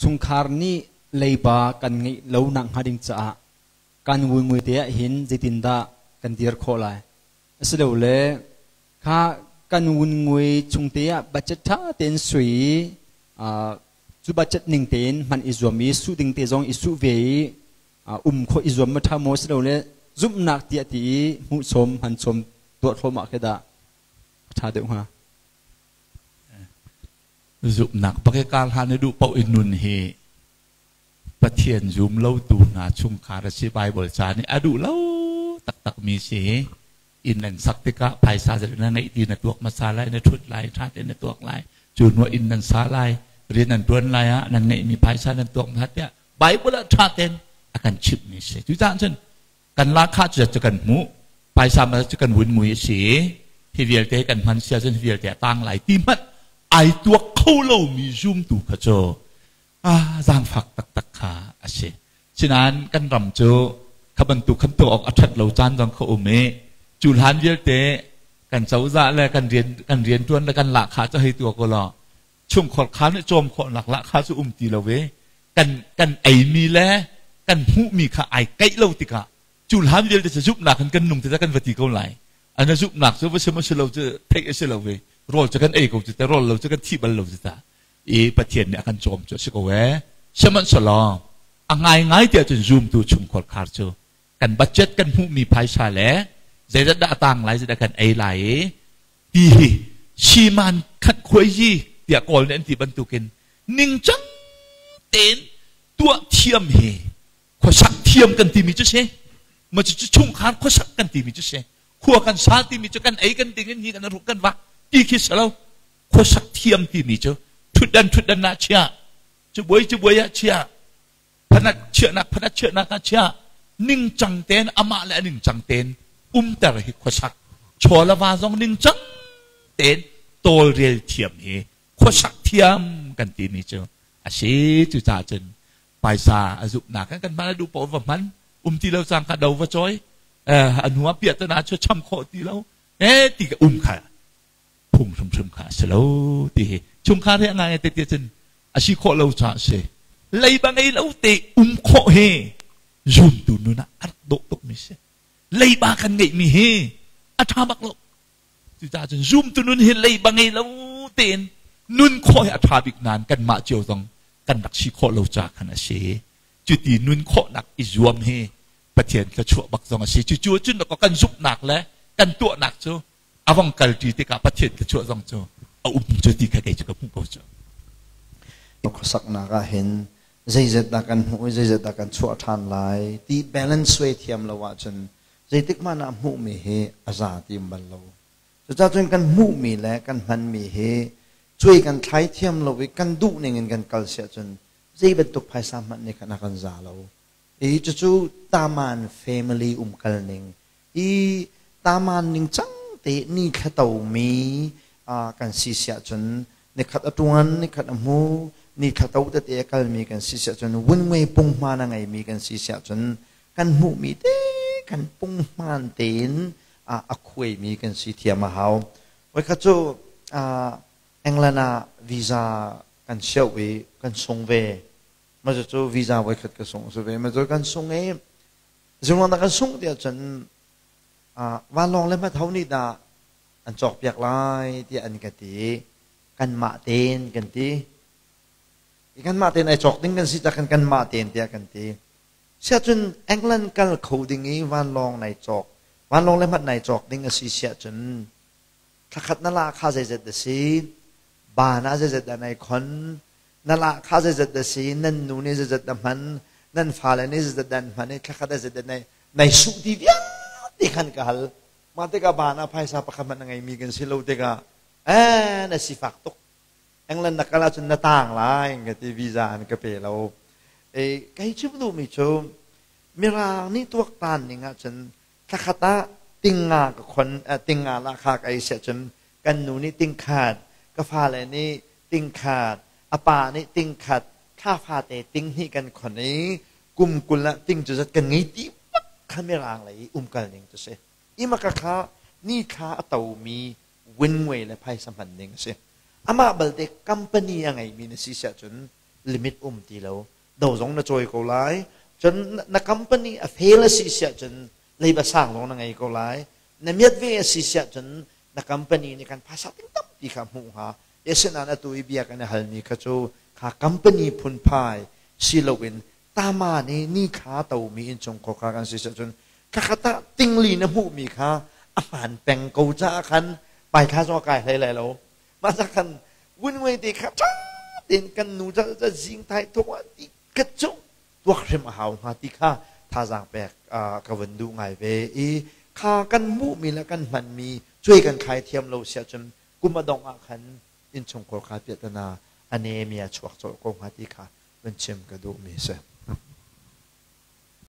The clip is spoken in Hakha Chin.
Chungkhar nih leiba kan ngeih lo nak hnga ding caah kan nguingui te ah hin zeitindah kan dir khawh lai? Asilole kha kan nguingui chung te ah budget ṭha tein sui i cu budget ning tein hman i zuam i suh ding te zong i suh ve i um khawh i zuam ma ṭha maw, silole zumhnak tiah ti i hmuhchom hmanchom tuah thluahmah khi dah a ṭha deuh hnga? Zumhnak bak i kar hlan i duh paoh in nun hi Pathian zum lotu hna chungkhar a si. Bible ca nih a duh lo taktakmi si. Inn nan sak tikah phaisa zat na ngeih ti na tuak hmasa lai, na ṭhut lai, ṭha tein na tuak lai. Cu hnuah inn nan sa lai, rian nan ṭuan lai ah nan ngeihmi phaisa nan tuak hmasa tiah Bible ah ṭha tein a kan chimhmi si. Cucaah cun kan lahkhah cu cu kan hmuh, phaisa ma cu kan vun mui a si. Hi vialte kan hman sia cun hi vialte a tang lai ti hmanh ai tuak kho lomi zumtu kha cu zaangfak taktak kha a si. Sinain kan ram cu kha bantuk khan tuah awk a ṭhat lo caan zong kha um i cu hlan vialte kan cozah le kan rian kan rianṭuan le kan lahkhah cu hei tuah ko law chungkhar kha nih cawm khawhnak lahkhah cu um ti lo ve. Kan kan eimi le kan hmuhmi kha ai keih lo tikah cu hlan vialte cu zumhnak in kan nung ti kan va ti ko lai. Ana zumhnak cu va sim a si lo cu theih a si lo ve. Rawl cu kan ei ko cu ta, rawl lo cu kan thi bal lo cu ta. I Pathian nih a kan cawm cu a si ko ee. Sihmanhsehlaw a ngaingai tiah cun zumtu chungkhar khar cu kan budget, kan hmuhmi phaisa le zeizat dah a tang lai, zeidah kan ei lai i ti hi siman khat khuai yi tiah Kawl nih an ti bantukin ningcang tein tuah thiam hi khuasak thiam kan timi cu si. Ma cu chungkhar khuasak kan timi cu si. Khua kan sa timi cu kan ei kan ding in hi kan ruk kan vak ti khi si lo. Khuasak thiam timi cu thutdan thutdan ah chia, cubuai cubuai ah chia, phanat chiahnak phanat chiahnak ah chia, ningcang tein amah le a ningcang tein umter hi khuasak. Chaw le va zong ningcang tein tawlrel thiam hi khuasak thiam kan timi cu a si. Cucaah cun phaisa a zuknak kan kan hman a duh paoh va hman, um ti lo cang ka do va cawi, a hnu ah piah tana chu cham khawh ti lo ti ka um kha phung hrimhrim kha a si lo ti hi chungkhar hi a ngai te cun a si khawh lo caah a si. Leiba ngei lo te um khawh hi zumtu nun ah a rak dawh tukmi si. Leiba kan ngeihmi hi a ṭha bak lo. Cucaah cun zumtu nun hi leiba ngei lo tein nun khawh hi a ṭha bik nain kanmah cio zong kan rak si khawh lo caah khan a si. Cuti nun khawhnak i zuam hi Pathian thluachuah bak zong a si. Cucu cun kan zumhnak le kan tuahnak cu a vong kalṭi tikah Pathian thluachuah zong cu a um cu ti kha kei cu ka hmuh ko cu. Khuasaknak ah hin zeizat dah kan hmuh i zeizat dah kan chuah ṭhan lai ti balance suai thiam lo ahcun zeitik hmanh ah hmuhmi hi a za ti um bal lo. Cucaah cun kan hmuhmi le kan hmanmi hi cuai kan thlai thiam lo i kan duh ning in kan kal si ahcun zei bantuk phaisa hmanh nih khan a kan za lo. I cucu Taman family umkal ning i taman ningcang te ni thla tomi kan si siah cun, nikhat a ṭuan, nikhat a hmu, ni thla to tete a kalmi kan si siah cun, vunmui punghman a ngeimi kan si siah cun, kan hmuhmi te kan punghman tein a khuaimi kan si thiam a hau. Voikhat cu England ah visa kan sioh i kan sung ve. Mah cu visa voikhat ka sung su ve. Mah cu kan sung i Zunglang dah kan sungh tiah cun vanlawng le hmatho nih dah an cawkpiak lai tiah an ka ti. Kanmah tein kan ti. Kanmah tein ai cawk ding kan si cah kan kanmah tein tiah kan ti. Siah cun England kal kho ding i vanlawng nai cawk, vanlawng le hmat nai cawk ding a si siah cun thlakhat na la kha zeizat a si, ban ah zeizat dah nai khon, na lahkhah zeizat dah si, nan nu nih zeizat dah hman, nan fale nih zeizat dah an hman i thlakhat ah zeizat nai nai suh ti vialte khan ka hal. Mah tikah baan ah phaisa pakhat hmanh a ngeimi kan si lo tikah na sifak tuk. England na kal ahcun na taang lai ka ti, visa an ka pe lo. E, kai chim duhmi cu Mirang nih tuaktan ning ahcun thlakhat ah tinga ka khon, tinga lahkhah ka ei siah cun kan nu nih tingkhat, ka fale nih tingkhat, a pa nih tingkhat, thla fate tinghnih kan khon i kum 20 ah ting cu zat kan ngei ti bak kha Mirang lei i umkal ning cu si. Imaka kha ni thla a tomi winway le phaisa hman ning a si. Amah balte company a ngeimi na si siah cun Limit um ti lo. Do zong na cawi ko lai. Cun na company a fail a si siah cun leiba sang zong na ngei ko lai. Na miat ve a si siah cun na company nih kan phaisa ting tampi kha hmuh hnga. Asinain atu i bia kan i halmi kha cu kha company phunphai si loin tama nih ni thla tomi innchungkhar kha kan si siah cun khakhat ah tingli na hmuhmi kha a hmaan peng ko caah khan paithla zong a kai hlei lai lo. Mah ca khan vunngui te kha ṭha tein kan nu ca ca zing thai thawk ah ti khat cu tuak hrim a hau hnga ti kha thazaang pek ka vun duh ngai ve i kha kan hmuhmi le kan hmanmi cuai kan khai thiam lo siah cun kum a dongh ah khan innchungkhar kha piahtana anemia chuak colh ko hnga ti kha vun chim ka duhmi a si.